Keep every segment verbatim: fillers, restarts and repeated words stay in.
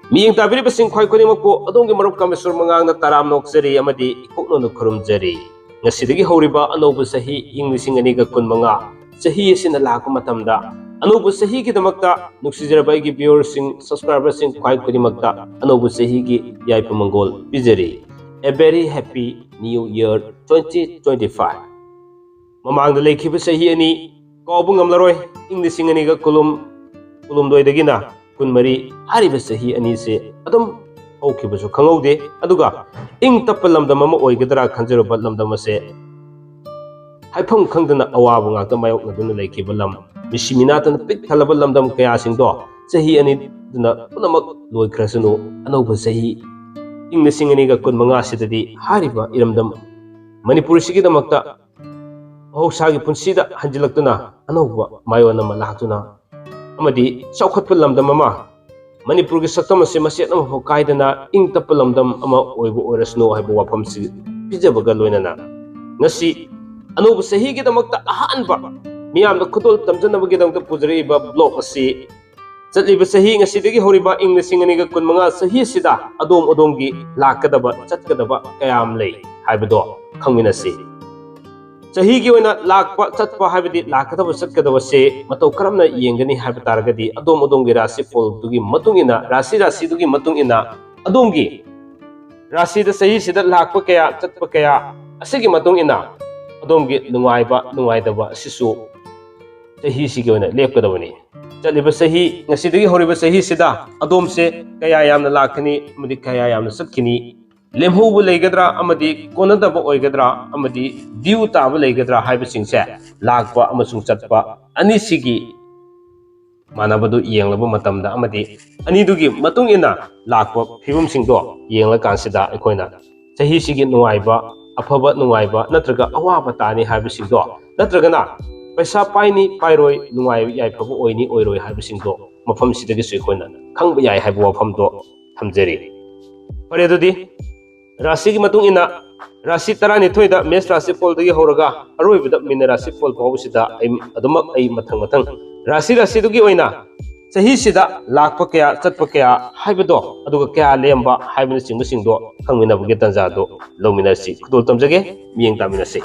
ꯃꯤꯠꯌꯦꯡ ꯇꯥꯕꯤꯔꯤꯕꯁꯤꯡ ꯈ꯭ꯋꯥꯏ ꯈꯨꯗꯤꯡꯃꯛꯄꯨ ꯑꯗꯣꯝꯒꯤ ꯃꯔꯨꯞ ꯀꯥꯃꯦꯁꯣꯔ ꯃꯉꯥꯡꯅ ꯇꯔꯥꯝꯅ ꯑꯣꯛꯆꯔꯤ ꯑꯃꯗꯤ ꯏꯀꯣꯛꯅꯅ ꯈꯨꯔꯨꯝꯖꯔꯤ꯫ ꯉꯁꯤꯗꯒꯤ ꯍꯧꯔꯤꯕ ꯑꯅꯧꯕ ꯆꯍꯤ ꯏꯪ ꯂꯤꯁꯤꯡ ꯑꯅꯤꯒ ꯀꯨꯟꯃꯉꯥ ꯆꯍꯤ ꯑꯁꯤꯅ ꯂꯥꯛꯄ ꯃꯇꯝꯗ, ꯑꯅꯧꯕ ꯆꯍꯤꯒꯤꯗꯃꯛꯇ ꯅꯨꯡꯁꯤꯖꯔꯕ ꯑꯩꯒꯤ viewerꯁꯤꯡ, subscriberꯁꯤꯡ ꯈ꯭ꯋꯥꯏ ꯈꯨꯗꯤꯡꯃꯛꯇ ꯑꯅꯧꯕ ꯆꯍꯤꯒꯤ ꯌꯥꯏꯐ ꯃꯪꯒꯣꯜ ꯄꯤꯖꯔꯤ꯫ A very happy new year twenty twenty five꯫ ꯃꯃꯥꯡꯗ ꯂꯩꯈꯤꯕ ꯆꯍꯤ ꯑꯅꯤ ꯀꯥꯎꯕ ꯉꯝꯂꯔꯣꯏ꯫ ꯏꯪ ꯂꯤꯁꯤꯡ ꯑꯅꯤꯒ ꯀꯨꯟ, ꯀꯨꯟꯍꯨꯝꯗꯣꯏꯗꯒꯤꯅ ꯀꯨꯟꯃꯔꯤ ꯍꯥꯏꯔꯤꯕ ꯆꯍꯤ ꯑꯅꯤꯁꯦ ꯑꯗꯨꯝ ꯍꯧꯈꯤꯕꯁꯨ ꯈꯪꯍꯧꯗꯦ꯫ ꯑꯗꯨꯒ ꯏꯪ ꯇꯞꯄ ꯂꯝꯗꯝ ꯑꯃ ꯑꯣꯏꯒꯗ꯭ꯔꯥ ꯈꯟꯖꯔꯨꯕ ꯂꯝꯗꯝ ꯑꯁꯦ ꯍꯥꯏꯐꯝ ꯈꯪꯗꯅ ꯑꯋꯥꯕ ꯉꯥꯛꯇ ꯃꯥꯌꯣꯛꯅꯗꯨꯅ ꯂꯩꯈꯤꯕ ꯂꯝ, ꯃꯤꯁꯤ ꯃꯤꯅꯥꯇꯅ ꯄꯤꯛ ꯊꯜꯂꯕ ꯂꯝꯗꯝ ꯀꯌꯥꯁꯤꯡꯗꯣ ꯆꯍꯤ ꯑꯅꯤꯗꯨꯅ ꯄꯨꯝꯅꯃꯛ ꯂꯣꯏꯈ꯭ꯔꯁꯅꯨ꯫ ꯑꯅꯧꯕ ꯆꯍꯤ ꯏꯪ ꯂꯤꯁꯤꯡ ꯑꯅꯤꯒ ꯀꯨꯟꯃꯉꯥ ꯑꯁꯤꯗꯗꯤ ꯍꯥꯏꯔꯤꯕ ꯏꯔꯝꯗꯝ ꯃꯅꯤꯄꯨꯔꯁꯤꯒꯤꯗꯃꯛꯇ ꯃꯍꯧꯁꯥꯒꯤ ꯄꯨꯟꯁꯤꯗ ꯍꯟꯖꯤꯜꯂꯛꯇꯨꯅ ꯑꯅꯧꯕ ꯃꯥꯌꯣꯟ ꯑꯃ ꯂꯥꯛꯇꯨꯅ ꯑꯃꯗꯤ ꯆꯥꯎꯈꯠꯄ ꯂꯝꯗꯝ ꯑꯃ, ꯃꯅꯤꯄꯨꯔꯒꯤ ꯁꯛꯇꯝ ꯑꯁꯤ ꯃꯆꯦꯠ ꯑꯃꯐꯥꯎ ꯀꯥꯏꯗꯅ ꯏꯪ ꯇꯞꯄ ꯂꯝꯗꯝ ꯑꯃ ꯑꯣꯏꯕ ꯑꯣꯏꯔꯁꯅꯨ ꯍꯥꯏꯕ ꯋꯥꯐꯝꯁꯤ ꯄꯤꯖꯕꯒ ꯂꯣꯏꯅꯅ, ꯉꯁꯤ ꯑꯅꯧꯕ ꯆꯍꯤꯒꯤꯗꯃꯛꯇ ꯑꯍꯥꯟꯕ ꯃꯤꯌꯥꯝꯗ ꯈꯨꯗꯣꯜ ꯇꯝꯖꯅꯕꯒꯤꯗꯃꯛꯇ ꯄꯨꯖꯔꯛꯏꯕ vlog ꯑꯁꯤ ꯆꯠꯂꯤꯕ ꯆꯍꯤ ꯉꯁꯤꯗꯒꯤ ꯍꯧꯔꯤꯕ ꯏꯪ ꯂꯤꯁꯤꯡ ꯑꯅꯤꯒ ꯀꯨꯟꯃꯉꯥ ꯆꯍꯤ ꯑꯁꯤꯗ ꯑꯗꯣꯝ ꯑꯗꯣꯝꯒꯤ ꯂꯥꯛꯀꯗꯕ ꯆꯠꯀꯗꯕ ꯀꯌꯥ ꯑꯃ ꯂꯩ ꯍꯥꯏꯕꯗꯣ ꯈꯪꯃꯤꯟꯅꯁꯤ꯫ ꯆꯍꯤꯒꯤ ꯑꯣꯏꯅ ꯂꯥꯛꯄ ꯆꯠꯄ ꯍꯥꯏꯕꯗꯤ ꯂꯥꯛꯀꯗꯕ ꯆꯠꯀꯗꯕꯁꯦ ꯃꯇꯧ ꯀꯔꯝꯅ ꯌꯦꯡꯒꯅꯤ ꯍꯥꯏꯕ ꯇꯥꯔꯒꯗꯤ, ꯑꯗꯣꯝ ꯑꯗꯣꯝꯒꯤ ꯔꯥꯁꯤ ꯐꯣꯜꯗꯨꯒꯤ ꯃꯇꯨꯡ ꯏꯟꯅ, ꯔꯥꯁꯤ ꯔꯥꯁꯤꯗꯨꯒꯤ ꯃꯇꯨꯡ ꯏꯟꯅ, ꯑꯗꯣꯝꯒꯤ ꯔꯥꯁꯤꯗ ꯆꯍꯤꯁꯤꯗ ꯂꯥꯛꯄ ꯀꯌꯥ ꯆꯠꯄ ꯀꯌꯥ ꯑꯁꯤꯒꯤ ꯃꯇꯨꯡ ꯏꯟꯅ ꯑꯗꯣꯝꯒꯤ ꯅꯨꯡꯉꯥꯏꯕ ꯅꯨꯡꯉꯥꯏꯇꯕ ꯑꯁꯤꯁꯨ ꯆꯍꯤꯁꯤꯒꯤ ꯑꯣꯏꯅ ꯂꯦꯞꯀꯗꯕꯅꯤ꯫ ꯆꯠꯂꯤꯕ ꯆꯍꯤ, ꯉꯁꯤꯗꯒꯤ ꯍꯧꯔꯤꯕ ꯆꯍꯤꯁꯤꯗ ꯑꯗꯣꯝꯁꯦ ꯀꯌꯥ ꯌꯥꯝꯅ ꯂꯥꯛꯀꯅꯤ ꯑꯃꯗꯤ ꯀꯌꯥ ꯌꯥꯝꯅ ꯆꯠꯈꯤꯅꯤ, ꯂꯦꯝꯍꯧꯕ ꯂꯩꯒꯗ꯭ꯔꯥ ꯑꯃꯗꯤ ꯀꯣꯟꯅꯗꯕ ꯑꯣꯏꯒꯗ꯭ꯔꯥ ꯑꯃꯗꯤ ꯗ꯭ꯌꯨ ꯇꯥꯕ ꯂꯩꯒꯗ꯭ꯔꯥ ꯍꯥꯏꯕꯁꯤꯡꯁꯦ ꯂꯥꯛꯄ ꯑꯃꯁꯨꯡ ꯆꯠꯄ ꯑꯅꯤꯁꯤꯒꯤ ꯃꯥꯟꯅꯕꯗꯨ ꯌꯦꯡꯂꯕ ꯃꯇꯝꯗ ꯑꯃꯗꯤ ꯑꯅꯤꯗꯨꯒꯤ ꯃꯇꯨꯡ ꯏꯟꯅ ꯂꯥꯛꯄ ꯐꯤꯕꯝꯁꯤꯡꯗꯣ ꯌꯦꯡꯂꯀꯥꯟꯁꯤꯗ ꯑꯩꯈꯣꯏꯅ ꯆꯍꯤꯁꯤꯒꯤ ꯅꯨꯡꯉꯥꯏꯕ, ꯑꯐꯕ ꯅꯨꯡꯉꯥꯏꯕ ꯅꯠꯇ꯭ꯔꯒ ꯑꯋꯥꯕ ꯇꯥꯅꯤ ꯍꯥꯏꯕꯁꯤꯡꯗꯣ, ꯅꯠꯇ꯭ꯔꯒꯅ ꯄꯩꯁꯥ ꯄꯥꯏꯅꯤ ꯄꯥꯏꯔꯣꯏ, ꯅꯨꯡꯉꯥꯏ ꯌꯥꯏꯐꯕ ꯑꯣꯏꯅꯤ ꯑꯣꯏꯔꯣꯏ ꯍꯥꯏꯕꯁꯤꯡꯗꯣ ꯃꯐꯝꯁꯤꯗꯒꯤꯁꯨ ꯑꯩꯈꯣꯏꯅ ꯈꯪꯕ ꯌꯥꯏ ꯍꯥꯏꯕ ꯋꯥꯐꯝꯗꯣ ꯊꯝꯖꯔꯤ꯫ ꯐꯔꯦ, ꯑꯗꯨꯗꯤ ꯔꯥꯁꯤꯒꯤ ꯃꯇꯨꯡ ꯏꯟꯅ, ꯔꯥꯁꯤ ꯇꯔꯥꯅꯤꯊꯣꯏꯗ ꯃꯦꯁ ꯔꯥꯁꯤ ꯐꯣꯜꯗꯒꯤ ꯍꯧꯔꯒ ꯑꯔꯣꯏꯕꯗ ꯃꯤꯅ ꯔꯥꯁꯤ ꯐꯣꯜ ꯐꯥꯎꯕꯁꯤꯗ ꯑꯩ ꯑꯗꯨꯃꯛ ꯑꯩ ꯃꯊꯪ ꯃꯊꯪ ꯔꯥꯁꯤ ꯔꯥꯁꯤꯗꯨꯒꯤ ꯑꯣꯏꯅ ꯆꯍꯤꯁꯤꯗ ꯂꯥꯛꯄ ꯀꯌꯥ, ꯆꯠꯄ ꯀꯌꯥ ꯍꯥꯏꯕꯗꯣ, ꯑꯗꯨꯒ ꯀꯌꯥ ꯂꯦꯝꯕ ꯍꯥꯏꯕꯅꯆꯤꯡꯕꯁꯤꯡꯗꯣ ꯈꯪꯃꯤꯟꯅꯕꯒꯤ ꯇꯥꯟꯖꯥꯗꯣ ꯂꯧꯃꯤꯟꯅꯁꯤ꯫ ꯈꯨꯗꯣꯜ ꯇꯝꯖꯒꯦ, ꯃꯤꯠꯌꯦꯡ ꯇꯥꯃꯤꯟꯅꯁꯤ꯫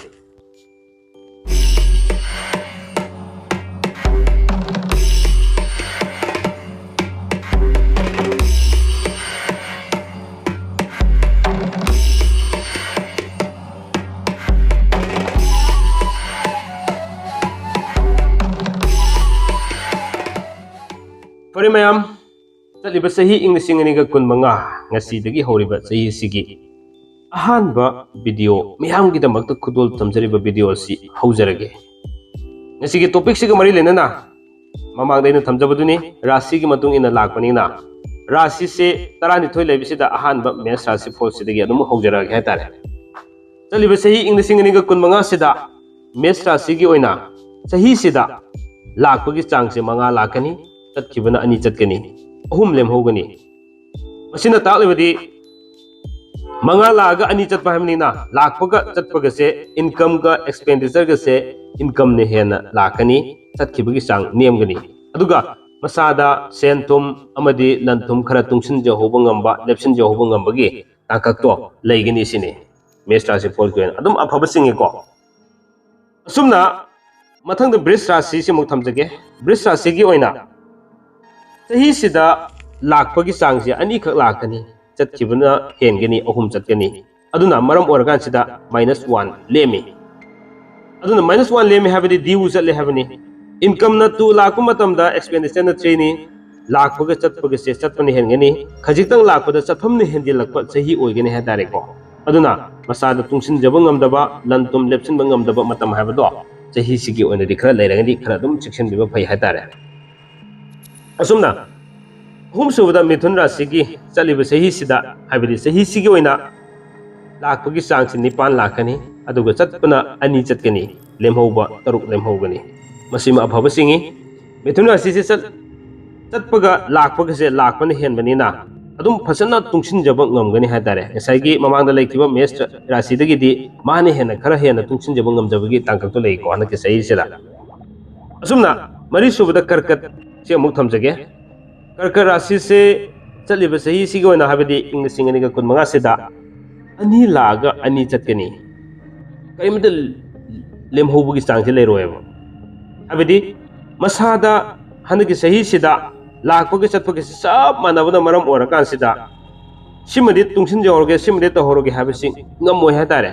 ꯐꯔꯦ ꯃꯌꯥꯝ, ꯆꯠꯂꯤꯕ ꯆꯍꯤ ꯏꯪ ꯂꯤꯁꯤꯡ ꯑꯅꯤꯒ ꯀꯨꯟꯃꯉꯥ, ꯉꯁꯤꯗꯒꯤ ꯍꯧꯔꯤꯕ ꯆꯍꯤ ꯑꯁꯤꯒꯤ ꯑꯍꯥꯟꯕ video, ꯃꯤꯌꯥꯝꯒꯤꯗꯃꯛꯇ ꯈꯨꯗꯣꯜ ꯇꯝꯖꯔꯤꯕ video ꯑꯁꯤ ꯍꯧꯖꯔꯒꯦ꯫ ꯉꯁꯤꯒꯤ topicꯁꯤꯒ ꯃꯔꯤ ꯂꯩꯅꯅ ꯃꯃꯥꯡꯗ ꯑꯩꯅ ꯊꯝꯖꯕꯗꯨꯅꯤ, ꯔꯥꯁꯤꯒꯤ ꯃꯇꯨꯡ ꯏꯟꯅ ꯂꯥꯛꯄꯅꯤꯅ, ꯔꯥꯁꯤꯁꯦ ꯇꯔꯥꯅꯤꯊꯣꯏ ꯂꯩꯕꯁꯤꯗ ꯑꯍꯥꯟꯕ ꯃꯦꯁ ꯔꯥꯁꯤꯐꯣꯜꯁꯤꯗꯒꯤ ꯑꯗꯨꯝ ꯍꯧꯖꯔꯛꯑꯒꯦ ꯍꯥꯏꯇꯥꯔꯦ꯫ ꯆꯠꯂꯤꯕ ꯆꯍꯤ ꯏꯪ ꯂꯤꯁꯤꯡ ꯑꯅꯤꯒ ꯀꯨꯟꯃꯉꯥꯁꯤꯗ ꯃꯦꯁ ꯔꯥꯁꯤꯒꯤ ꯑꯣꯏꯅ ꯆꯍꯤꯁꯤꯗ ꯂꯥꯛꯄꯒꯤ ꯆꯥꯡꯁꯦ ꯃꯉꯥ ꯂꯥꯛꯀꯅꯤ, ꯆꯠꯈꯤꯕꯅ ꯑꯅꯤ ꯆꯠꯀꯅꯤ, ꯑꯍꯨꯝ ꯂꯦꯝꯍꯧꯒꯅꯤ꯫ ꯃꯁꯤꯅ ꯇꯥꯛꯂꯤꯕꯗꯤ ꯃꯉꯥ ꯂꯥꯛꯑꯒ ꯑꯅꯤ ꯆꯠꯄ ꯍꯥꯏꯕꯅꯤꯅ, ꯂꯥꯛꯄꯒ ꯆꯠꯄꯒꯁꯦ, incomeꯒ expenditureꯒꯁꯦ, incomeꯅ ꯍꯦꯟꯅ ꯂꯥꯛꯀꯅꯤ, ꯆꯠꯈꯤꯕꯒꯤ ꯆꯥꯡ ꯅꯦꯝꯒꯅꯤ꯫ ꯑꯗꯨꯒ ꯃꯁꯥꯗ ꯁꯦꯟ ꯊꯨꯝ ꯑꯃꯗꯤ ꯂꯟ ꯊꯨꯝ ꯈꯔ ꯇꯨꯡꯁꯤꯟꯖꯍꯧꯕ ꯉꯝꯕ, ꯂꯦꯞꯁꯤꯟꯖꯍꯧꯕ ꯉꯝꯕꯒꯤ ꯇꯥꯡꯀꯛꯇꯣ ꯂꯩꯒꯅꯤ ꯁꯤꯅꯤ꯫ ꯃꯦꯁ ꯔꯥꯁꯤꯐꯣꯜꯒꯤ ꯑꯣꯏꯅ ꯑꯗꯨꯝ ꯑꯐꯕ ꯆꯤꯡꯉꯤꯀꯣ꯫ ꯑꯁꯨꯝꯅ ꯃꯊꯪꯗ ꯕ꯭ꯔꯤꯖ ꯔꯥꯁꯤꯁꯤꯃꯨꯛ ꯊꯝꯖꯒꯦ꯫ ꯕ꯭ꯔꯤꯖ ꯔꯥꯁꯤꯒꯤ ꯑꯣꯏꯅ ꯆꯍꯤꯁꯤꯗ ꯂꯥꯛꯄꯒꯤ ꯆꯥꯡꯁꯦ ꯑꯅꯤꯈꯛ ꯂꯥꯛꯀꯅꯤ, ꯆꯠꯈꯤꯕꯅ ꯍꯦꯟꯒꯅꯤ, ꯑꯍꯨꯝ ꯆꯠꯀꯅꯤ꯫ ꯑꯗꯨꯅ ꯃꯔꯝ ꯑꯣꯏꯔꯀꯥꯟꯁꯤꯗ minus one ꯂꯦꯝꯃꯤ꯫ ꯑꯗꯨꯅ minus one ꯂꯦꯝꯃꯤ ꯍꯥꯏꯕꯗꯤ due ꯆꯠꯂꯦ ꯍꯥꯏꯕꯅꯤ꯫ Incomeꯅ two ꯂꯥꯛꯄ ꯃꯇꯝꯗ expenditure ꯅ three ꯅꯤ, ꯂꯥꯛꯄꯒ ꯆꯠꯄꯒꯁꯦ ꯆꯠꯄꯅ ꯍꯦꯟꯒꯅꯤ꯫ ꯈꯖꯤꯛꯇꯪ ꯂꯥꯛꯄꯗ ꯆꯠꯐꯝꯅ ꯍꯦꯟꯖꯤꯜꯂꯛꯄ ꯆꯍꯤ ꯑꯣꯏꯒꯅꯤ ꯍꯥꯏꯇꯥꯔꯦꯀꯣ꯫ ꯑꯗꯨꯅ ꯃꯁꯥꯗ ꯇꯨꯡꯁꯤꯟꯖꯕ ꯉꯝꯗꯕ, ꯂꯟ ꯊꯨꯝ ꯂꯦꯞꯁꯤꯟꯕ ꯉꯝꯗꯕ ꯃꯇꯝ ꯍꯥꯏꯕꯗꯣ ꯆꯍꯤꯁꯤꯒꯤ ꯑꯣꯏꯅꯗꯤ ꯈꯔ ꯂꯩꯔꯒꯗꯤ ꯈꯔ ꯑꯗꯨꯝ ꯆꯦꯛꯁꯤꯟꯕꯤꯕ ꯐꯩ ꯍꯥꯏꯇꯥꯔꯦ꯫ ꯑꯁꯨꯝꯅ ꯑꯍꯨꯝꯁꯨꯕꯗ ꯃꯤꯊꯨꯟ ꯔꯥꯁꯤꯒꯤ ꯆꯠꯂꯤꯕ ꯆꯍꯤꯁꯤꯗ, ꯍꯥꯏꯕꯗꯤ ꯆꯍꯤꯁꯤꯒꯤ ꯑꯣꯏꯅ ꯂꯥꯛꯄꯒꯤ ꯆꯥꯡꯁꯤ ꯅꯤꯄꯥꯟ ꯂꯥꯛꯀꯅꯤ, ꯑꯗꯨꯒ ꯆꯠꯄꯅ ꯑꯅꯤ ꯆꯠꯀꯅꯤ, ꯂꯦꯝꯍꯧꯕ ꯇꯔꯨꯛ ꯂꯦꯝꯍꯧꯒꯅꯤ꯫ ꯃꯁꯤꯃ ꯑꯐꯕ ꯆꯤꯡꯏ꯫ ꯃꯤꯊꯨꯟ ꯔꯥꯁꯤꯁꯦ ꯆꯠ-, ꯆꯠꯄꯒ ꯂꯥꯛꯄꯒꯁꯦ ꯂꯥꯛꯄꯅ ꯍꯦꯟꯕꯅꯤꯅ ꯑꯗꯨꯝ ꯐꯖꯅ ꯇꯨꯡꯁꯤꯟꯖꯕ ꯉꯝꯒꯅꯤ ꯍꯥꯏꯇꯥꯔꯦ꯫ ꯉꯁꯥꯏꯒꯤ ꯃꯃꯥꯡꯗ ꯂꯩꯈꯤꯕ ꯃꯦꯁ ꯔꯥꯁꯤꯗꯒꯤꯗꯤ ꯃꯥꯅ ꯍꯦꯟꯅ, ꯈꯔ ꯍꯦꯟꯅ ꯇꯨꯡꯁꯤꯟꯖꯕ ꯉꯝꯖꯕꯒꯤ ꯇꯥꯡꯀꯛꯇꯣ ꯂꯩꯀꯣ ꯍꯟꯗꯛꯀꯤ ꯆꯍꯤꯁꯤꯗ꯫ ꯑꯁꯨꯝꯅ ꯃꯔꯤꯁꯨꯕꯗ ꯀꯔꯀꯠꯁꯦ ꯑꯃꯨꯛ ꯊꯝꯖꯒꯦ꯫ ꯀꯔꯀꯠ ꯔꯥꯁꯤꯁꯦ ꯆꯠꯂꯤꯕ ꯆꯍꯤꯁꯤꯒꯤ ꯑꯣꯏꯅ, ꯍꯥꯏꯕꯗꯤ ꯏꯪ ꯂꯤꯁꯤꯡ ꯑꯅꯤꯒ ꯀꯨꯟ ꯃꯉꯥꯁꯤꯗ ꯑꯅꯤ ꯂꯥꯛꯑꯒ ꯑꯅꯤ ꯆꯠꯀꯅꯤ꯫ ꯀꯔꯤꯃꯇ ꯂꯦꯝꯍꯧꯕꯒꯤ ꯆꯥꯡꯁꯦ ꯂꯩꯔꯣꯏꯕ꯫ ꯍꯥꯏꯕꯗꯤ ꯃꯁꯥꯗ ꯍꯟꯗꯛꯀꯤ ꯆꯍꯤꯁꯤꯗ ꯂꯥꯛꯄꯒꯤ ꯆꯠꯄꯒꯤꯁꯤ ꯆꯞ ꯃꯥꯟꯅꯕꯅ ꯃꯔꯝ ꯑꯣꯏꯔꯀꯥꯟꯁꯤꯗ ꯁꯤꯃꯗꯤ ꯇꯨꯡꯁꯤꯟꯖꯍꯧꯔꯒꯦ, ꯁꯤꯃꯗꯤ ꯇꯧꯍꯧꯔꯒꯦ ꯍꯥꯏꯕꯁꯤ ꯉꯝꯃꯣꯏ ꯍꯥꯏꯇꯥꯔꯦ꯫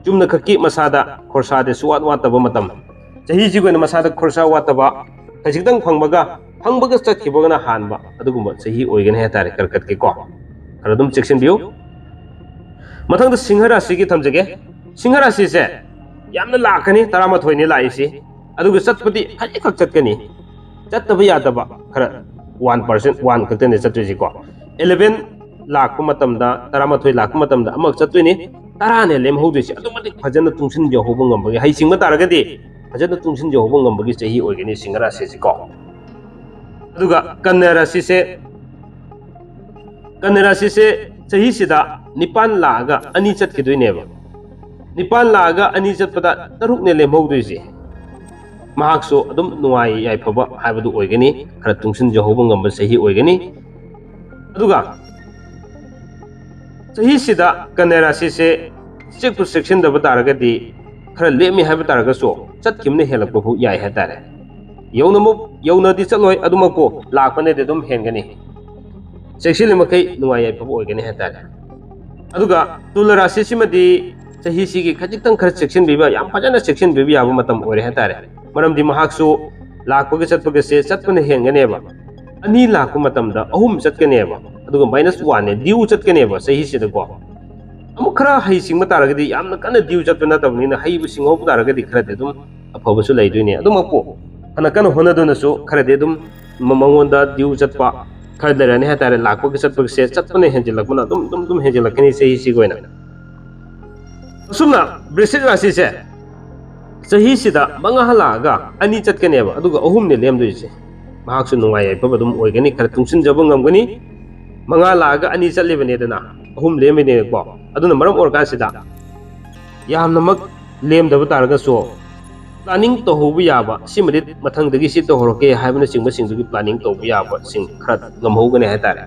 ꯆꯨꯝꯅ ꯈꯛꯀꯤ ꯃꯁꯥꯗ ꯈꯣꯔꯁꯥꯗꯤ ꯁꯨꯋꯥꯠ ꯋꯥꯠꯇꯕ ꯃꯇꯝ, ꯆꯍꯤꯁꯤꯒꯤ ꯑꯣꯏꯅ ꯃꯁꯥꯗ ꯈꯣꯔꯁꯥ ꯋꯥꯠꯇꯕ, ꯈꯖꯤꯛꯇꯪ ꯐꯪꯕꯒ ꯐꯪꯕꯒ ꯆꯠꯈꯤꯕꯒꯅ ꯍꯥꯟꯕ ꯑꯗꯨꯒꯨꯝꯕ ꯆꯍꯤ ꯑꯣꯏꯒꯅꯤ ꯍꯥꯏꯇꯥꯔꯦ ꯀꯔꯀꯠꯀꯤꯀꯣ꯫ ꯈꯔ ꯑꯗꯨꯝ ꯆꯦꯛꯁꯤꯟꯕꯤꯌꯨ꯫ ꯃꯊꯪꯗ ꯁꯤꯡꯍ ꯔꯥꯁꯤꯒꯤ ꯊꯝꯖꯒꯦ꯫ ꯁꯤꯡꯍ ꯔꯥꯁꯤꯁꯦ ꯌꯥꯝꯅ ꯂꯥꯛꯀꯅꯤ, ꯇꯔꯥꯃꯥꯊꯣꯏꯅꯤ ꯂꯥꯛꯏꯁꯤ, ꯑꯗꯨꯒ ꯆꯠꯄꯗꯤ ꯈꯖꯤꯛꯈꯛ ꯆꯠꯀꯅꯤ꯫ ꯆꯠꯇꯕ ꯌꯥꯗꯕ ꯈꯔ ꯋꯥꯟ ꯄꯥꯔꯁꯦꯟ, ꯋꯥꯟ ꯈꯛꯇꯅꯤ ꯆꯠꯇꯣꯏꯁꯤꯀꯣ꯫ ꯑꯦꯂꯦꯚꯦꯟ ꯂꯥꯛꯄ ꯃꯇꯝꯗ, ꯇꯔꯥꯃꯥꯊꯣꯏ ꯂꯥꯛꯄ ꯃꯇꯝꯗ ꯑꯃꯈꯛ ꯆꯠꯇꯣꯏꯅꯤ, ꯇꯔꯥꯅꯦ ꯂꯦꯝꯍꯧꯗꯣꯏꯁꯦ꯫ ꯑꯗꯨꯛ ꯃꯇꯤꯛ ꯐꯖꯅ ꯇꯨꯡꯁꯤꯟꯖꯍꯧꯕ ꯉꯝꯕꯒꯤ, ꯍꯩꯁꯤꯡꯕ ꯇꯥꯔꯒꯗꯤ ꯐꯖꯅ ꯇꯨꯡꯁꯤꯟꯖꯍꯧꯕ ꯉꯝꯕꯒꯤ ꯆꯍꯤ ꯑꯣꯏꯒꯅꯤ ꯁꯤꯡꯍ ꯔꯥꯁꯤꯁꯤꯀꯣ꯫ ꯑꯗꯨꯒ ꯀꯟꯌꯥ ꯔꯥꯁꯤꯁꯦ, ꯀꯟꯌꯥ ꯔꯥꯁꯤꯁꯦ ꯆꯍꯤꯁꯤꯗ ꯅꯤꯄꯥꯟ ꯂꯥꯛꯑꯒ ꯑꯅꯤ ꯆꯠꯈꯤꯗꯣꯏꯅꯦꯕ꯫ ꯅꯤꯄꯥꯟ ꯂꯥꯛꯑꯒ ꯑꯅꯤ ꯆꯠꯄꯗ ꯇꯔꯨꯛꯅꯦ ꯂꯦꯝꯍꯧꯗꯣꯏꯁꯦ꯫ ꯃꯍꯥꯛꯁꯨ ꯑꯗꯨꯝ ꯅꯨꯡꯉꯥꯏ ꯌꯥꯏꯐꯕ ꯍꯥꯏꯕꯗꯨ ꯑꯣꯏꯒꯅꯤ, ꯈꯔ ꯇꯨꯡꯁꯤꯟꯖꯍꯧꯕ ꯉꯝꯕ ꯆꯍꯤ ꯑꯣꯏꯒꯅꯤ꯫ ꯑꯗꯨꯒ ꯆꯍꯤꯁꯤꯗ ꯀꯟꯌꯥ ꯔꯥꯁꯤꯁꯦ ꯆꯦꯛꯄꯨ ꯆꯦꯛꯁꯤꯟꯗꯕ ꯇꯥꯔꯒꯗꯤ, ꯈꯔ ꯂꯦꯝꯃꯤ ꯍꯥꯏꯕ ꯇꯥꯔꯒꯁꯨ, ꯆꯠꯈꯤꯕꯅ ꯍꯦꯜꯂꯛꯄ ꯐꯥꯎ ꯌꯥꯏ ꯍꯥꯏꯇꯥꯔꯦ꯫ ꯌꯧꯅꯃꯨꯛ ꯌꯧꯅꯗꯤ ꯆꯠꯂꯣꯏ, ꯑꯗꯨꯃꯛꯄꯨ ꯂꯥꯛꯄꯅꯗꯤ ꯑꯗꯨꯝ ꯍꯦꯟꯒꯅꯤ꯫ ꯆꯦꯛꯁꯤꯜꯂꯤ ꯃꯈꯩ ꯅꯨꯡꯉꯥꯏ ꯌꯥꯏꯐꯕ ꯑꯣꯏꯒꯅꯤ ꯍꯥꯏꯇꯥꯔꯦ꯫ ꯑꯗꯨꯒ ꯇꯨꯂ ꯔꯥꯁꯤꯁꯤꯃꯗꯤ ꯆꯍꯤꯁꯤꯒꯤ ꯈꯖꯤꯛꯇꯪ ꯈꯔ ꯆꯦꯛꯁꯤꯟꯕꯤꯕ, ꯌꯥꯝ ꯐꯖꯅ ꯆꯦꯛꯁꯤꯟꯕꯤꯕ ꯌꯥꯕ ꯃꯇꯝ ꯑꯣꯏꯔꯦ ꯍꯥꯏꯇꯥꯔꯦ꯫ ꯃꯔꯝꯗꯤ ꯃꯍꯥꯛꯁꯨ ꯂꯥꯛꯄꯒ ꯆꯠꯄꯒꯁꯦ ꯆꯠꯄꯅ ꯍꯦꯟꯒꯅꯦꯕ꯫ ꯑꯅꯤ ꯂꯥꯛꯄ ꯃꯇꯝꯗ ꯑꯍꯨꯝ ꯆꯠꯀꯅꯦꯕ, ꯑꯗꯨꯒ ꯃꯥꯏꯅꯁ ꯋꯥꯟꯅꯦ, ꯗ꯭ꯌꯨ ꯆꯠꯀꯅꯦꯕ ꯆꯍꯤꯁꯤꯗꯀꯣ꯫ ꯑꯃꯨꯛ ꯈꯔ ꯍꯩ ꯁꯤꯡꯕ ꯇꯥꯔꯒꯗꯤ, ꯌꯥꯝꯅ ꯀꯟꯅ ꯗ꯭ꯌꯨ ꯆꯠꯄ ꯅꯠꯇꯕꯅꯤꯅ, ꯍꯩꯕ ꯁꯤꯡꯍꯧꯕ ꯇꯥꯔꯒꯗꯤ ꯈꯔꯗꯤ ꯑꯗꯨꯝ ꯑꯐꯕꯁꯨ ꯂꯩꯗꯣꯏꯅꯦ꯫ ꯑꯗꯨꯃꯛꯄꯨ ꯐꯅ ꯀꯟꯅ ꯍꯣꯠꯅꯗꯨꯅꯁꯨ ꯈꯔꯗꯤ ꯑꯗꯨꯝ ꯃ-, ꯃꯉꯣꯟꯗ ꯗ꯭ꯌꯨ ꯆꯠꯄ ꯈꯔ ꯂꯩꯔꯅꯤ ꯍꯥꯏꯇꯥꯔꯦ꯫ ꯂꯥꯛꯄꯒꯤ ꯆꯠꯄꯒꯤꯁꯦ ꯆꯠꯄꯅ ꯍꯦꯟꯖꯤꯜꯂꯛꯄꯅ ꯑꯗꯨꯝ, ꯑꯗꯨꯝ, ꯑꯗꯨꯝ ꯍꯦꯟꯖꯤꯜꯂꯛꯀꯅꯤ ꯆꯍꯤꯁꯤꯒꯤ ꯑꯣꯏꯅ꯫ ꯑꯁꯨꯝꯅ ꯕ꯭ꯔꯤꯁꯤꯛ ꯔꯥꯁꯤꯁꯦ ꯆꯍꯤꯁꯤꯗ ꯃꯉꯥ ꯂꯥꯛꯑꯒ ꯑꯅꯤ ꯆꯠꯀꯅꯦꯕ, ꯑꯗꯨꯒ ꯑꯍꯨꯝꯅꯦ ꯂꯦꯝꯗꯣꯏꯁꯦ꯫ ꯃꯍꯥꯛꯁꯨ ꯅꯨꯡꯉꯥꯏ ꯌꯥꯏꯐꯕ ꯑꯗꯨꯝ ꯑꯣꯏꯒꯅꯤ, ꯈꯔ ꯇꯨꯡꯁꯤꯟꯖꯕ ꯉꯝꯒꯅꯤ꯫ ꯃꯉꯥ ꯂꯥꯛꯑꯒ ꯑꯅꯤ ꯆꯠꯂꯤꯕꯅꯦꯗꯅ, ꯑꯍꯨꯝ ꯂꯦꯝꯃꯤꯅꯦꯀꯣ꯫ ꯑꯗꯨꯅ ꯃꯔꯝ ꯑꯣꯏꯔꯀꯥꯟꯁꯤꯗ ꯌꯥꯝꯅꯃꯛ ꯂꯦꯝꯗꯕ ꯇꯥꯔꯒꯁꯨ, planning ꯇꯧꯍꯧꯕ ꯌꯥꯕ, ꯁꯤꯃꯗꯤ ꯃꯊꯪꯗꯒꯤ ꯁꯤ ꯇꯧꯍꯧꯔꯛꯀꯦ ꯍꯥꯏꯕꯅꯆꯤꯡꯕꯁꯤꯡꯗꯨꯒꯤ planning ꯇꯧꯕ ꯌꯥꯕꯁꯤꯡ ꯈꯔ ꯉꯝꯍꯧꯒꯅꯤ ꯍꯥꯏꯇꯥꯔꯦ꯫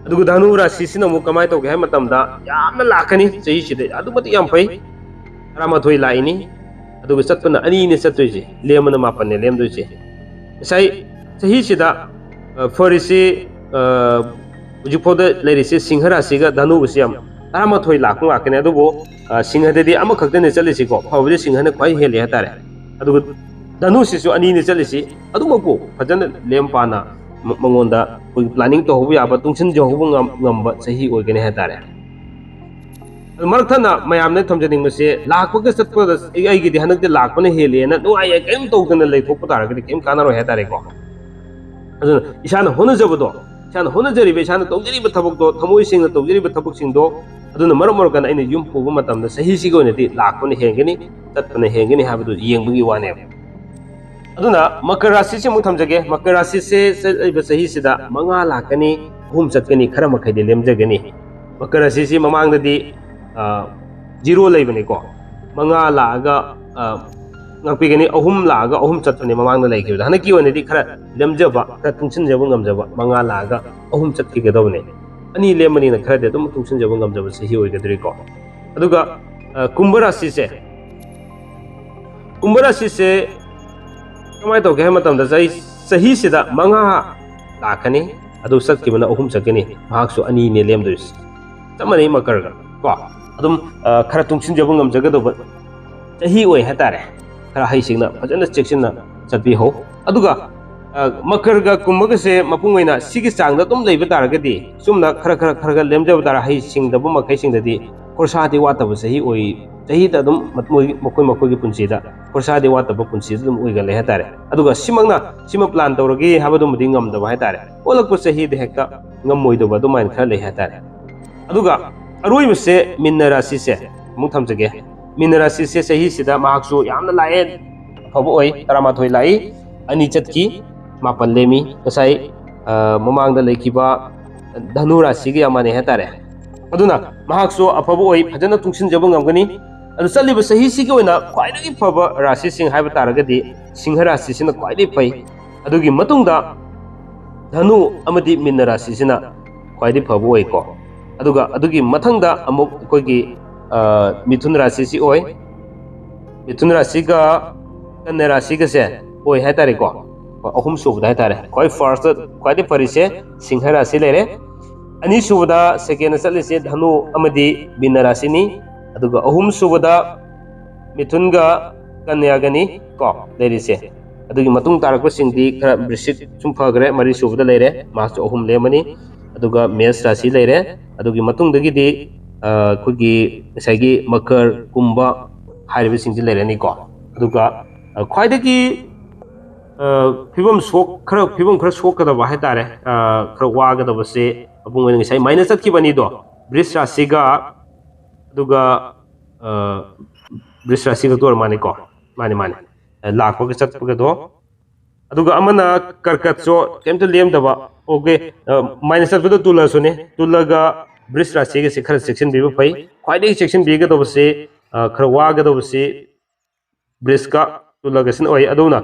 ꯑꯗꯨꯒ ꯙꯅꯨ ꯔꯥꯁꯤꯁꯤꯅ ꯑꯃꯨꯛ ꯀꯃꯥꯏꯅ ꯇꯧꯒꯦ ꯍꯥꯏꯕ ꯃꯇꯝꯗ, ꯌꯥꯝꯅ ꯂꯥꯛꯀꯅꯤ ꯆꯍꯤꯁꯤꯗ, ꯑꯗꯨꯛ ꯃꯇꯤꯛ ꯌꯥꯝ ꯐꯩ꯫ ꯇꯔꯥꯃꯥꯊꯣꯏ ꯂꯥꯛꯏꯅꯤ, ꯑꯗꯨꯒ ꯆꯠꯄꯅ ꯑꯅꯤꯅꯦ ꯆꯠꯇꯣꯏꯁꯦ, ꯂꯦꯝꯕꯅ ꯃꯥꯄꯟꯅꯦ ꯂꯦꯝꯗꯣꯏꯁꯦ꯫ ꯉꯁꯥꯏ ꯆꯍꯤꯁꯤꯗ, ꯑ, ꯐꯔꯤꯁꯤ, ꯑ, ꯍꯧꯖꯤꯛꯐꯥꯎꯗ ꯂꯩꯔꯤꯁꯤ ꯁꯤꯡꯍ ꯔꯥꯁꯤꯒ ꯙꯅꯨꯒꯁꯤ ꯌꯥꯝ ꯇꯔꯥꯃꯥꯊꯣꯏ ꯂꯥꯛꯄ ꯉꯥꯛꯇꯅꯦ꯫ ꯑꯗꯨꯕꯨ, ꯑ, ꯁꯤꯡꯍꯗꯗꯤ ꯑꯃꯈꯛꯇꯅꯦ ꯆꯠꯂꯤꯁꯤꯀꯣ, ꯐꯕꯗꯤ ꯁꯤꯡꯍꯅ ꯈ꯭ꯋꯥꯏ ꯍꯦꯜꯂꯦ ꯍꯥꯏꯇꯥꯔꯦ꯫ ꯑꯗꯨꯒ ꯙꯅꯨꯁꯤꯁꯨ ꯑꯅꯤꯅꯦ ꯆꯠꯂꯤꯁꯤ꯫ ꯑꯗꯨꯃꯛꯄꯨ ꯐꯖꯅ ꯂꯦꯝ ꯄꯥꯅ ꯃ-, ꯃꯉꯣꯟꯗ ꯑꯩꯈꯣꯏꯒꯤ planning ꯇꯧꯍꯧꯕ ꯌꯥꯕ, ꯇꯨꯡꯁꯤꯟꯖꯍꯧꯕ ꯉꯝ-, ꯉꯝꯕ ꯆꯍꯤ ꯑꯣꯏꯒꯅꯤ ꯍꯥꯏꯇꯥꯔꯦ꯫ ꯑꯗꯨ ꯃꯔꯛ ꯊꯠꯅ ꯃꯌꯥꯝꯅ ꯊꯝꯖꯅꯤꯡꯕꯁꯦ, ꯂꯥꯛꯄꯒ ꯆꯠꯄꯗ ꯑꯩ-, ꯑꯩꯒꯤꯗꯤ ꯍꯟꯗꯛꯇꯤ ꯂꯥꯛꯄꯅ ꯍꯦꯜꯂꯦꯅ ꯅꯨꯡꯉꯥꯏꯌꯦ ꯀꯔꯤꯝ ꯇꯧꯗꯅ ꯂꯩꯊꯣꯛꯄ ꯇꯥꯔꯒꯗꯤ ꯀꯔꯤꯝ ꯀꯥꯟꯅꯔꯣꯏ ꯍꯥꯏꯇꯥꯔꯦꯀꯣ꯫ ꯑꯗꯨꯅ ꯏꯁꯥꯅ ꯍꯣꯠꯅꯖꯕꯗꯣ, ꯏꯁꯥꯅ ꯍꯣꯠꯅꯖꯔꯤꯕ, ꯏꯁꯥꯅ ꯇꯧꯖꯔꯤꯕ ꯊꯕꯛꯇꯣ, ꯊꯃꯣꯏ ꯁꯦꯡꯅ ꯇꯧꯖꯔꯤꯕ ꯊꯕꯛꯁꯤꯡꯗꯣ, ꯑꯗꯨꯅ ꯃꯔꯝ ꯑꯣꯏꯔꯀꯥꯟꯗ ꯑꯩꯅ ꯌꯨꯝ ꯄꯨꯕ ꯃꯇꯝꯗ ꯆꯍꯤꯁꯤꯒꯤ ꯑꯣꯏꯅꯗꯤ ꯂꯥꯛꯄꯅ ꯍꯦꯟꯒꯅꯤ, ꯆꯠꯄꯅ ꯍꯦꯟꯒꯅꯤ ꯍꯥꯏꯕꯗꯨ ꯌꯦꯡꯕꯒꯤ ꯋꯥꯅꯦꯕ꯫ ꯑꯗꯨꯅ ꯃꯀꯔ ꯔꯥꯁꯤꯁꯤ ꯑꯃꯨꯛ ꯊꯝꯖꯒꯦ꯫ ꯃꯀꯔ ꯔꯥꯁꯤꯁꯦ ꯆꯠꯂꯤꯕ ꯆꯍꯤꯁꯤꯗ ꯃꯉꯥ ꯂꯥꯛꯀꯅꯤ, ꯑꯍꯨꯝ ꯆꯠꯀꯅꯤ, ꯈꯔ ꯃꯈꯩꯗꯤ ꯂꯦꯝꯖꯒꯅꯤ꯫ ꯃꯀꯔ ꯔꯥꯁꯤꯁꯤ ꯃꯃꯥꯡꯗꯗꯤ, ꯑ, zero ꯂꯩꯕꯅꯤꯀꯣ꯫ ꯃꯉꯥ ꯂꯥꯛꯑꯒ, ꯑ, ꯉꯥꯛꯄꯤꯒꯅꯤ, ꯑꯍꯨꯝ ꯂꯥꯛꯑꯒ ꯑꯍꯨꯝ ꯆꯠꯄꯅꯤ ꯃꯃꯥꯡꯗ ꯂꯩꯈꯤꯕꯗ꯫ ꯍꯟꯗꯛꯀꯤ ꯑꯣꯏꯅꯗꯤ ꯈꯔ ꯂꯦꯝꯖꯕ, ꯈꯔ ꯇꯨꯡꯁꯤꯟꯖꯕ ꯉꯝꯖꯕ, ꯃꯉꯥ ꯂꯥꯛꯑꯒ ꯑꯍꯨꯝ ꯆꯠꯈꯤꯒꯗꯕꯅꯤ꯫ ꯑꯅꯤ ꯂꯦꯝꯕꯅꯤꯅ ꯈꯔꯗꯤ ꯑꯗꯨꯝ ꯇꯨꯡꯁꯤꯟꯖꯕ ꯉꯝꯖꯕ ꯆꯍꯤ ꯑꯣꯏꯒꯗꯧꯔꯤꯀꯣ꯫ ꯑꯗꯨꯒ, ꯑ, ꯀꯨꯝꯚ ꯔꯥꯁꯤꯁꯦ, ꯀꯨꯝꯚ ꯔꯥꯁꯤꯁꯦ ꯀꯃꯥꯏꯅ ꯇꯧꯒꯦ ꯍꯥꯏꯕ ꯃꯇꯝꯗ, ꯆꯍꯤ, ꯆꯍꯤꯁꯤꯗ ꯃꯉꯥ ꯂꯥꯛꯀꯅꯤ, ꯑꯗꯨ ꯆꯠꯈꯤꯕꯅ ꯑꯍꯨꯝ ꯆꯠꯀꯅꯤ, ꯃꯍꯥꯛꯁꯨ ꯑꯅꯤꯅꯦ ꯂꯦꯝꯗꯣꯏꯁꯦ꯫ ꯆꯞ ꯃꯥꯟꯅꯩ ꯃꯀꯔꯒ ꯀꯣ꯫ ꯑꯗꯨꯝ, ꯑ, ꯈꯔ ꯇꯨꯡꯁꯤꯟꯖꯕ ꯉꯝꯖꯒꯗꯧꯕ ꯆꯍꯤ ꯑꯣꯏ ꯍꯥꯏꯇꯥꯔꯦ꯫ ꯈꯔ ꯍꯩꯁꯤꯡꯅ, ꯐꯖꯅ ꯆꯦꯛꯁꯤꯟꯅ ꯆꯠꯄꯤꯍꯧ꯫ ꯑꯗꯨꯒ, ꯑ, ꯃꯀꯔꯒ ꯀꯨꯝꯚꯒꯁꯦ ꯃꯄꯨꯡ ꯑꯣꯏꯅ ꯁꯤꯒꯤ ꯆꯥꯡꯗ ꯑꯗꯨꯝ ꯂꯩꯕ ꯇꯥꯔꯒꯗꯤ, ꯆꯨꯝꯅ ꯈꯔ, ꯈꯔ, ꯈꯔ, ꯈꯔ ꯂꯦꯝꯖꯕ ꯇꯥꯔ, ꯍꯩꯁꯤꯡꯗꯕ ꯃꯈꯩꯁꯤꯡꯗꯗꯤ ꯈꯣꯔꯁꯥꯗꯤ ꯋꯥꯠꯇꯕ ꯆꯍꯤ ꯑꯣꯏ, ꯆꯍꯤꯗ ꯑꯗꯨꯝ ꯃꯈꯣꯏ, ꯃꯈꯣꯏ ꯃꯈꯣꯏꯒꯤ ꯄꯨꯟꯁꯤꯗ ꯈꯣꯔꯁꯥꯗꯤ ꯋꯥꯠꯇꯕ ꯄꯨꯟꯁꯤꯗ ꯑꯗꯨꯝ ꯑꯣꯏꯒꯜꯂꯦ ꯍꯥꯏꯇꯥꯔꯦ꯫ ꯑꯗꯨꯒ ꯁꯤꯃꯛꯅ, ꯁꯤꯃ plan ꯇꯧꯔꯒꯦ ꯍꯥꯏꯕꯗꯨꯃꯗꯤ ꯉꯝꯗꯕ ꯍꯥꯏꯇꯥꯔꯦ꯫ ꯑꯣꯜꯂꯛꯄ ꯆꯍꯤꯗ ꯍꯦꯛꯇ ꯉꯝꯃꯣꯏꯗꯕ ꯑꯗꯨꯃꯥꯏꯅ ꯈꯔ ꯂꯩ ꯍꯥꯏꯇꯥꯔꯦ꯫ ꯑꯗꯨꯒ ꯑꯔꯣꯏꯕꯁꯦ ꯃꯤꯟꯅ ꯔꯥꯁꯤꯁꯦ ꯑꯃꯨꯛ ꯊꯝꯖꯒꯦ꯫ ꯃꯤꯟꯅ ꯔꯥꯁꯤꯁꯦ ꯆꯍꯤꯁꯤꯗ ꯃꯍꯥꯛꯁꯨ ꯌꯥꯝꯅ ꯂꯥꯛꯑꯦ, ꯑꯐꯕ ꯑꯣꯏ, ꯇꯔꯥꯃꯥꯊꯣꯏ ꯂꯥꯛꯏ, ꯑꯅꯤ ꯆꯠꯈꯤ, ꯃꯥꯄꯟ ꯂꯦꯝꯃꯤ꯫ ꯉꯁꯥꯏ, ꯑ, ꯃꯃꯥꯡꯗ ꯂꯩꯈꯤꯕ ꯙꯅꯨ ꯔꯥꯁꯤꯒ ꯌꯥꯝ ꯃꯥꯟꯅꯩ ꯍꯥꯏꯇꯥꯔꯦ꯫ ꯑꯗꯨꯅ ꯃꯍꯥꯛꯁꯨ ꯑꯐꯕ ꯑꯣꯏ, ꯐꯖꯅ ꯇꯨꯡꯁꯤꯟꯖꯕ ꯉꯝꯒꯅꯤ꯫ ꯑꯗꯨ ꯆꯠꯂꯤꯕ ꯆꯍꯤꯁꯤꯒꯤ ꯑꯣꯏꯅ ꯈ꯭ꯋꯥꯏꯗꯒꯤ ꯐꯕ ꯔꯥꯁꯤꯁꯤꯡ ꯍꯥꯏꯕ ꯇꯥꯔꯒꯗꯤ ꯁꯤꯡꯍ ꯔꯥꯁꯤꯁꯤꯅ ꯈ꯭ꯋꯥꯏꯗꯒꯤ ꯐꯩ꯫ ꯑꯗꯨꯒꯤ ꯃꯇꯨꯡꯗ ꯙꯅꯨ ꯑꯃꯗꯤ ꯃꯤꯟꯅ ꯔꯥꯁꯤꯁꯤꯅ ꯈ꯭ꯋꯥꯏꯗꯒꯤ ꯐꯕ ꯑꯣꯏꯀꯣ꯫ ꯑꯗꯨꯒ ꯑꯗꯨꯒꯤ ꯃꯊꯪꯗ ꯑꯃꯨꯛ ꯑꯩꯈꯣꯏꯒꯤ, ꯑ, ꯃꯤꯊꯨꯟ ꯔꯥꯁꯤꯁꯤ ꯑꯣꯏ꯫ ꯃꯤꯊꯨꯟ ꯔꯥꯁꯤꯒ ꯀꯟꯌꯥ ꯔꯥꯁꯤꯒꯁꯦ ꯑꯣꯏ ꯍꯥꯏꯇꯥꯔꯦꯀꯣ꯫ ꯑꯍꯨꯝ ꯁꯨꯕꯗ ꯍꯥꯏꯇꯥꯔꯦ, ꯈ꯭ꯋꯥꯏ first ꯈ꯭ꯋꯥꯏꯗꯒꯤ ꯐꯔꯤꯁꯦ ꯁꯤꯡꯍ ꯔꯥꯁꯤ ꯂꯩꯔꯦ꯫ ꯑꯅꯤꯁꯨꯕꯗ second ꯆꯠꯂꯤꯁꯦ ꯙꯅꯨ ꯑꯃꯗꯤ ꯃꯤꯟꯅ ꯔꯥꯁꯤꯅꯤ꯫ ꯑꯗꯨꯒ ꯑꯍꯨꯝꯁꯨꯕꯗ ꯃꯤꯊꯨꯟꯒ ꯀꯟꯌꯥꯒꯅꯤ ꯀꯣ ꯂꯩꯔꯤꯁꯦ꯫ ꯑꯗꯨꯒꯤ ꯃꯇꯨꯡ ꯇꯥꯔꯛꯄꯁꯤꯡꯗꯤ ꯈꯔ ꯕ꯭ꯔꯤꯁꯤꯛ ꯁꯨꯝ ꯐꯈ꯭ꯔꯦ, ꯃꯔꯤ ꯁꯨꯕꯗ ꯂꯩꯔꯦ, ꯃꯥꯁꯨ ꯑꯍꯨꯝ ꯂꯦꯝꯃꯅꯤ꯫ ꯑꯗꯨꯒ ꯃꯦꯁ ꯔꯥꯁꯤ ꯂꯩꯔꯦ꯫ ꯑꯗꯨꯒꯤ ꯃꯇꯨꯡꯗꯒꯤꯗꯤ, ꯑ, ꯑꯩꯈꯣꯏꯒꯤ ꯉꯁꯥꯏꯒꯤ ꯃꯀꯔ, ꯀꯨꯝꯚ ꯍꯥꯏꯔꯤꯕꯁꯤꯡꯁꯤ ꯂꯩꯔꯅꯤꯀꯣ꯫ ꯑꯗꯨꯒ, ꯑ, ꯈ꯭ꯋꯥꯏꯗꯒꯤ, ꯑ, ꯐꯤꯕꯝ ꯁꯣꯛ-, ꯈꯔ, ꯐꯤꯕꯝ ꯈꯔ ꯁꯣꯛꯀꯗꯕ ꯍꯥꯏꯇꯥꯔꯦ, ꯑ, ꯈꯔ ꯋꯥꯒꯗꯕꯁꯦ ꯃꯄꯨꯡ ꯑꯣꯏꯅ ꯉꯁꯥꯏ ꯃꯥꯏꯅ ꯆꯠꯈꯤꯕ ꯑꯅꯤꯗꯣ, ꯕ꯭ꯔꯤꯁ ꯔꯥꯁꯤꯒ, ꯑꯗꯨꯒ, ꯑ, ꯕ꯭ꯔꯤꯁ ꯔꯥꯁꯤ ꯈꯛꯇ ꯑꯣꯏꯔ ꯃꯥꯅꯤꯀꯣ꯫ ꯃꯥꯅꯤ, ꯃꯥꯅꯤ꯫ ꯑ, ꯂꯥꯛꯄꯒ ꯆꯠꯄꯒꯗꯣ꯫ ꯑꯗꯨꯒ ꯑꯃꯅ ꯀꯔꯀꯠꯁꯨ ꯀꯩꯝꯇ ꯂꯦꯝꯗꯕ꯫ OK, ꯑ, ꯃꯥꯏꯅ ꯆꯠꯄꯗ ꯇꯨꯂꯁꯨꯅꯤ꯫ ꯇꯨꯂꯒ ꯕ꯭ꯔꯤꯁ ꯔꯥꯁꯤꯒꯁꯤ ꯈꯔ ꯆꯦꯛꯁꯤꯟꯕꯤꯕ ꯐꯩ꯫ ꯈ꯭ꯋꯥꯏꯗꯒꯤ ꯆꯦꯛꯁꯤꯟꯕꯤꯒꯗꯧꯕꯁꯤ, ꯑ, ꯈꯔ ꯋꯥꯒꯗꯧꯕꯁꯤ ꯕ꯭ꯔꯤꯁꯀ ꯇꯨꯂꯒꯁꯤꯅ ꯑꯣꯏ꯫ ꯑꯗꯨꯅ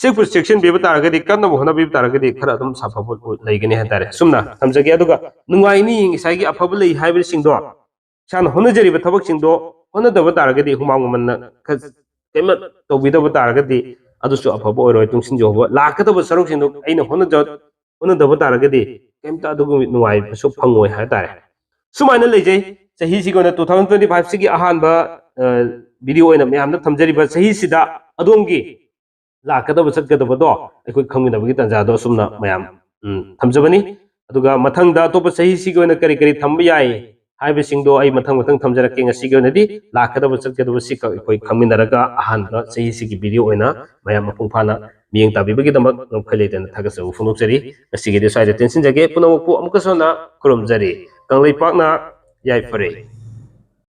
ꯁꯤꯕꯨ ꯆꯦꯛꯁꯤꯟꯕꯤꯕ ꯇꯥꯔꯒꯗꯤ, ꯀꯟꯅꯕ ꯍꯣꯠꯅꯕꯤꯕ ꯇꯥꯔꯒꯗꯤ ꯈꯔ ꯑꯗꯨꯝ ꯁꯥꯐꯕ ꯂꯩꯒꯅꯤ ꯍꯥꯏꯇꯥꯔꯦ꯫ ꯑꯁꯨꯝꯅ ꯊꯝꯖꯒꯦ꯫ ꯑꯗꯨꯒ ꯅꯨꯡꯉꯥꯏꯅꯤ, ꯉꯁꯥꯏꯒꯤ ꯑꯐꯕ ꯂꯩ ꯍꯥꯏꯕꯁꯤꯡꯗꯣ ꯏꯁꯥꯅ ꯍꯣꯠꯅꯖꯔꯤꯕ ꯊꯕꯛꯁꯤꯡꯗꯣ ꯍꯣꯠꯅꯗꯕ ꯇꯥꯔꯒꯗꯤ, ꯍꯨꯃꯥꯡ ꯃꯃꯜꯅ ꯈ-, ꯀꯩꯝꯇ ꯇꯧꯕꯤꯗꯕ ꯇꯥꯔꯒꯗꯤ ꯑꯗꯨꯁꯨ ꯑꯐꯕ ꯑꯣꯏꯔꯣꯏ꯫ ꯇꯨꯡꯁꯤꯟꯖꯍꯧꯕ, ꯂꯥꯛꯀꯗꯕ ꯁꯔꯨꯛꯁꯤꯡꯗꯣ ꯑꯩꯅ ꯍꯣꯠꯅꯖ-, ꯍꯣꯠꯅꯗꯕ ꯇꯥꯔꯒꯗꯤ ꯀꯩꯝꯇ ꯑꯗꯨꯒꯤ ꯅꯨꯡꯉꯥꯏꯕꯁꯨ ꯐꯪꯉꯣꯏ ꯍꯥꯏꯇꯥꯔꯦ꯫ ꯁꯨꯃꯥꯏꯅ ꯂꯩꯖꯩ꯫ ꯆꯍꯤꯁꯤꯒꯤ ꯑꯣꯏꯅ two thousand twenty five ꯁꯤꯒꯤ ꯑꯍꯥꯟꯕ, ꯑ, video ꯑꯣꯏꯅ ꯃꯌꯥꯝꯗ ꯊꯝꯖꯔꯤꯕ ꯆꯍꯤꯁꯤꯗ ꯑꯗꯣꯝꯒꯤ ꯂꯥꯛꯀꯗꯕ ꯆꯠꯀꯗꯕꯗꯣ ꯑꯩꯈꯣꯏ ꯈꯪꯃꯤꯟꯅꯕꯒꯤ ꯇꯥꯟꯖꯥꯗꯣ ꯑꯁꯨꯝꯅ ꯃꯌꯥꯝ, ꯎꯝ, ꯊꯝꯖꯕꯅꯤ꯫ ꯑꯗꯨꯒ ꯃꯊꯪꯗ ꯑꯇꯣꯞꯄ ꯆꯍꯤꯁꯤꯒꯤ ꯑꯣꯏꯅ ꯀꯔꯤ ꯀꯔꯤ ꯊꯝꯕ ꯌꯥꯏ ꯍꯥꯏꯕꯁꯤꯡꯗꯣ ꯑꯩ ꯃꯊꯪ ꯃꯊꯪ ꯊꯝꯖꯔꯛꯀꯦ꯫ ꯉꯁꯤꯒꯤ ꯑꯣꯏꯅꯗꯤ ꯂꯥꯛꯀꯗꯕ ꯆꯠꯀꯗꯕ ꯁꯤꯈꯛ ꯑꯩꯈꯣꯏ ꯈꯪꯃꯤꯟꯅꯔꯒ ꯑꯍꯥꯟꯕ ꯆꯍꯤꯁꯤꯒꯤ video ꯑꯣꯏꯅ ꯃꯌꯥꯝ ꯃꯄꯨꯡ ꯐꯥꯅ ꯃꯤꯠꯌꯦꯡ ꯇꯥꯕꯤꯕꯒꯤꯗꯃꯛ ꯉꯝꯈꯩ ꯂꯩꯇꯅ ꯊꯥꯒꯠꯆꯕ ꯐꯣꯡꯗꯣꯛꯆꯔꯤ꯫ ꯉꯁꯤꯒꯤꯗꯤ ꯁ꯭ꯋꯥꯏꯗ ꯇꯦꯟꯁꯤꯟꯖꯒꯦ꯫ ꯄꯨꯝꯅꯃꯛꯄꯨ ꯑꯃꯨꯛꯀꯁꯨ ꯍꯟꯅ ꯈꯨꯔꯨꯝꯖꯔꯤ꯫ ꯀꯪꯂꯩꯄꯥꯛꯅ ꯌꯥꯏꯐꯔꯦ꯫